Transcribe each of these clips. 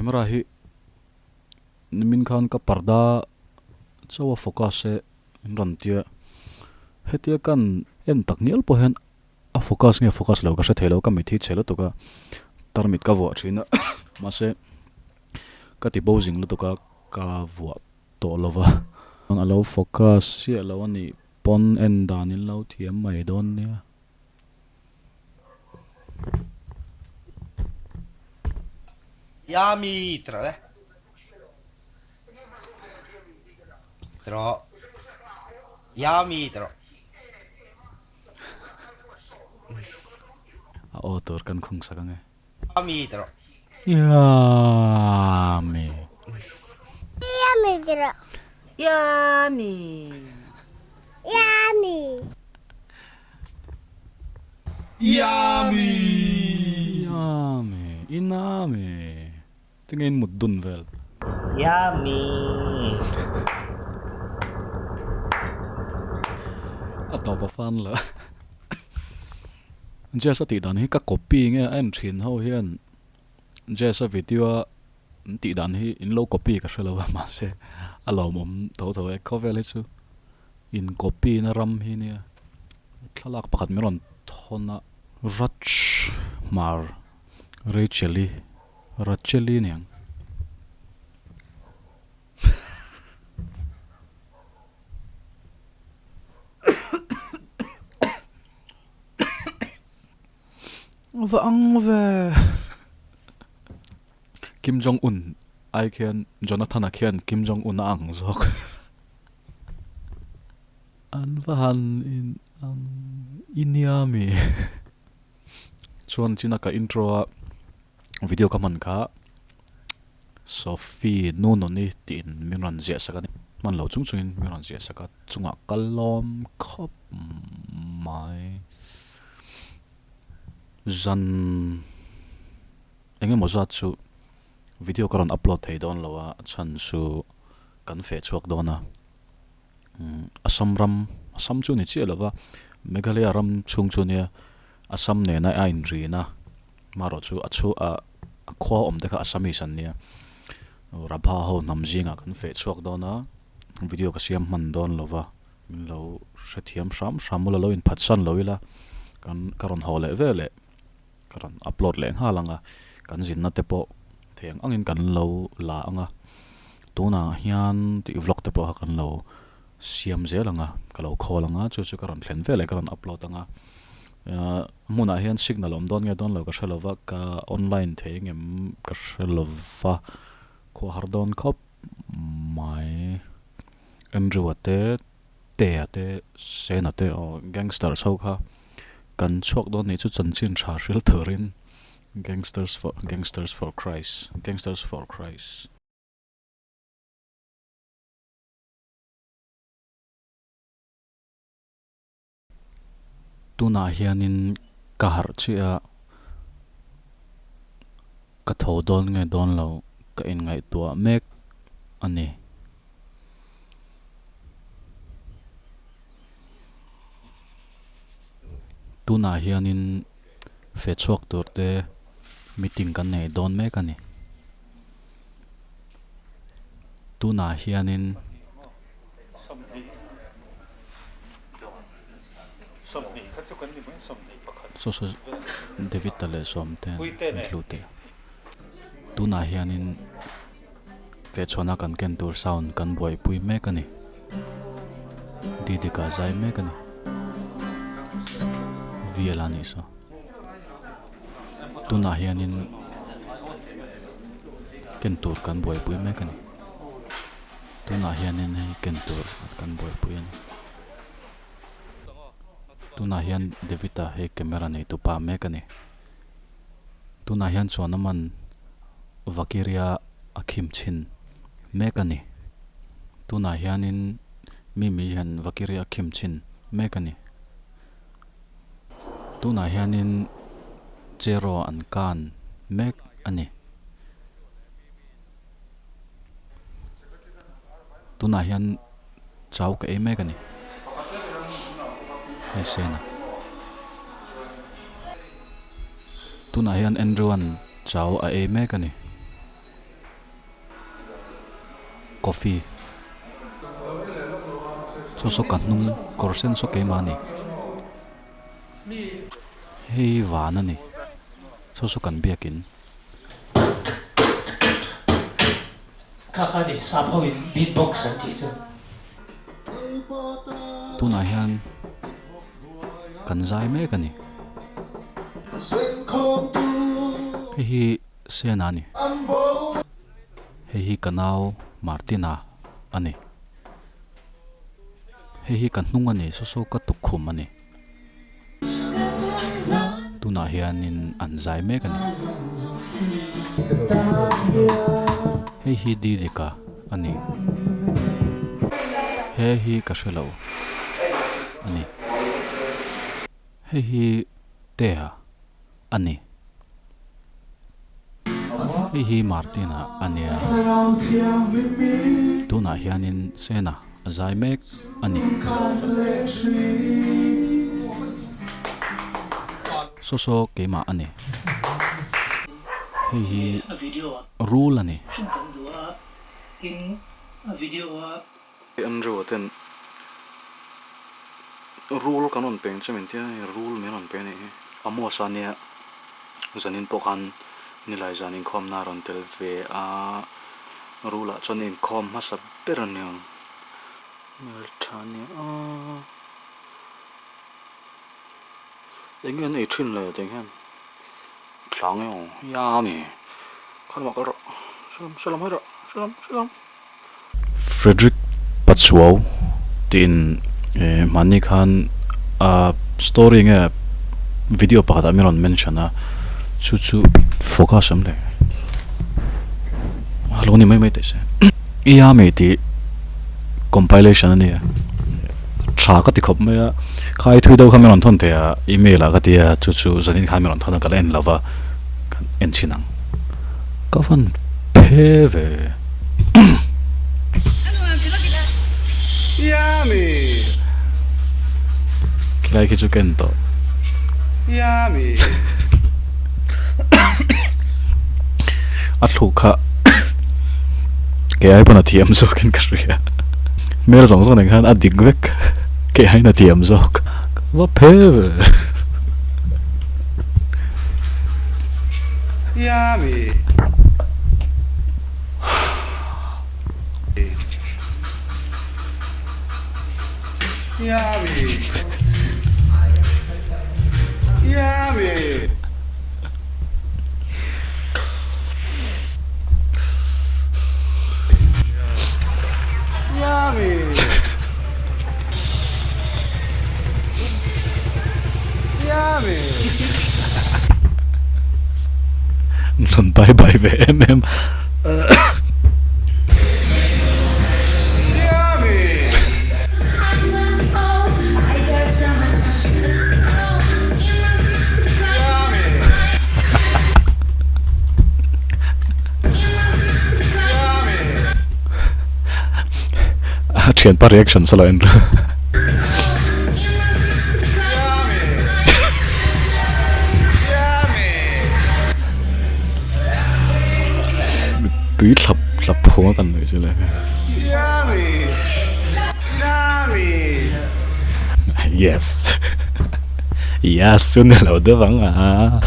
Camera hi nimin khan ka parda chauh a focus e in rawn tia hetia kan en tak ngial pawh hian a focus nge focus lo ka hre thei lo ka mit hi chhe lutuk a tarmit ka vuah thin a mahse ka ti bo zing lutuk a ka vuah tawh lo va a lo focus chiah lo a nih pawn en dan in lo thiam mai dawn nia. Yummy trawh e. Trawh. Yummy trawh. A aw tur kan khung sak ange. Yummy trawh. Yummy. Yummy trawh. Yummy. Yummy. Yummy. Yummy. Inami. Tinge in mut dun vel. Yummy. A tawp a fan la. Jazz a tih dan hi ka copy nge a en thin ho hian Jazz a video a an tih dan hi in lo copy ka hre lo a mahse a lawmawm tho tho e khawvel hi chu in copy na ram hi nia thlalak pakhat min rawn thawn a Raj Hmar Rachel-i Rachel-i aniang. Va ang ve. Kim Jong Un ai khian Jonathan-a khian Kim Jong Un a ang zawk. An va han in ang i nia mi. Chuan china ka intro a video ka hman kha Sophie Nunoni tiin min rawn ziah sak a ni. Hman lo chung chungin min rawn ziah sak a chungah ka lawm khawp mai. Zan eng emaw zat chu video ka rawn upload thei dawn lo a chhan chu kan feh chhuak dawn a. Assam ram Assam chu ni chiah lo va Meghalaya ram chhung chu nia Assam nena a inrin a marawh chu a chhu a a khua awm te kha Assamese an nia Rabha ho hnam zingah kan feh chhuak dawn a video ka siam hman dawn lo va min lo hrethiam hram hram ula lo inphatsan lo ila kan ka rawn haw leh ve leh ka rawn upload leh nghal ang a kan zinna te pawh thei ang angin kan lo la ang a tunah hian tih vlog te pawh kha kan lo siam zel ang a ka lo call ang a chu chu ka rawn thlen veleh ka rawn upload ang a ahh hmunah hian signal awm dawn nge dawn lo ka hre lova ka online thei engem ka hre lova khuah har dawn khawp mai Andrew-a te Tea te Sena te aw gangsters ho kha kan chhuak dawn nih chu chanchin tha hril turin gangsters for gangsters for Christ gangsters for Christ. Tunah hianin ka harh chiah a, ka tho dawn nge dawn lo ka inngaihtuah mek a ni. Tunah hianin fe chhuak tur te meeting kan nei dawn mek a ni. Tunah hianin. Saw saw David-a leh Sawmte an hlu teh a. Tunah hianin fehchhuahna kan ken tur sound kan buaipui mek a ni. Didika zai mek a ni. VL a nih saw. Tunah hianin ken tur kan buaipui mek a ni. Tunah hianin hei ken tur kan buaipui a ni. Tunah hian David-a hei camera nei tu pa mek a ni. Tunah hian chuan a man Vakiria a khim chhin mek a ni. Tunah hianin Mimi hian Vakiria a khim chhin mek a ni. Tunah hianin Cheraw an kan mek a ni. Tunah hian chau ka ei mek a ni hei sena tunah hian Andrew-a'n chau a ei mek a ni. coffee saw saw ka hnung kawr sen saw keimah a ni hei van a ni saw saw kan biakin. Kha kha ni sap ho in beat box an tih chu. Tunah hian kan zai mek a ni. Hei hi Sena a ni. Hei hi ka nau Martina a ni. Hei hi ka hnung a ni, saw saw ka tukkhum a ni. Tunah hianin an zai mek a ni. Hei hi Didika a ni. He hi ka hre lo a ni. Hei hi Tea a ni. Hei hi Martina a nia. Tunah hianin Sena a zai mek a ni. Saw saw keimah a ni. Hei hi rul a ni. Andrew a ten rul kan rawn peng che min tia hei rul min rawn pe a nih hi. Amos a nia zanin pawh khan nilai zan inkhawmna a rawn tel ve a, rul ah chuan inkhawm hmasa ber a niang hmeltha a nia a eng nge an ei thin le tiang hian thla nge aw yummy kha lamah kal rawh hrelam hrelam hawi rawh hrelam hrelam. Frederick Pachuau tiin hmanni khan a story nge video pakhatah min rawn mention a chu chu focus awm le a lo ni mai mai teh se i a mei tih compilation a nia tha ka ti khawp mai a khai thui deuh kha min rawn thawn thei a email ah ka ti a chu chu zanin khan min rawn thawn a ka la en lova ka en thin ang ka van phe ve. Khilai khi chu ka en tawh. A thluk kha kei ai pawn a thiam zawk in ka hria. Hmel zawng zawng nen khan a dik vek kei aiin a thiam zawk. Ka va phe ve. Rawn bye bye ve em em. A thianpa reaction sa lo en ru. Tui thlap thlap phung a kan nuih chu le. Yes. Yes chu ni lo deuh ang a.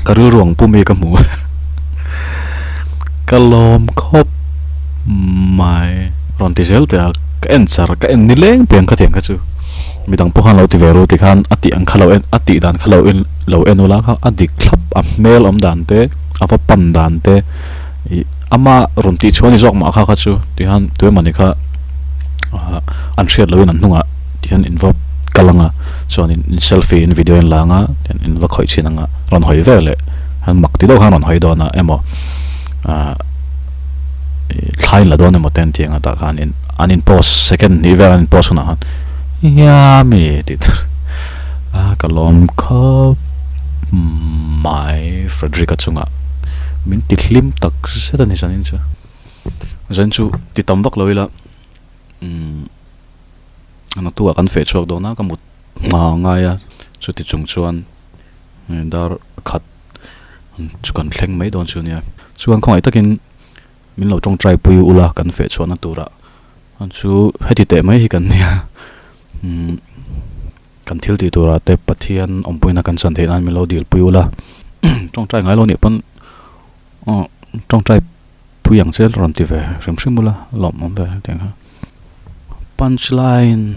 Ka rilru ang pum hi ka hmu ka lawm khawp mai rawn ti zel teh a ka en char ka en nileng piang khatiang kha chu midang pawh khan lo ti ve ru tikhan a tih ang kha lo en a tih dan kha lo en lo en ula kha a dik thlap a hmel awm dan te a va pan dan te ih ama rawn tih chhuah a ni zawk mah kha kha chu tihian tuemawni kha ah an hriat lohin an hnungah tihian in va kal ang a chuanin in selfie in video in la ang a tihian in va khawih chhin ang a rawn hawi vel leh an mak ti deuh khan rawn hawi dawn a emaw ah ih thla in la dawn emaw te an ti ang a tah khanin an in post second hnih vel an in post hunah khan yummy tih tur. Ka lawm khawp mai Frederick-a chungah min ti hlim tak zet a ni zanin chu. Zanin chu ti tam vak lo ila umm naktukah kan feh chhuak dawn a ka mut hma ngai a chuti chung chuan dar khat chu kan thleng mai dawn chu nia. Chuan khawngaih takin min lo tawngtai pui ula kan feh chhuahna turah chu heti teh mai hi kan nia umm. Kan thil tih turah te Pathian awmpuina kan chan theih nan min lo dil pui ula, tawngtai ngai lo nih pawn aw tawngtai pui ang che rawn ti ve hrim hrim ula lawmawm ve hetiang kha. Punch line.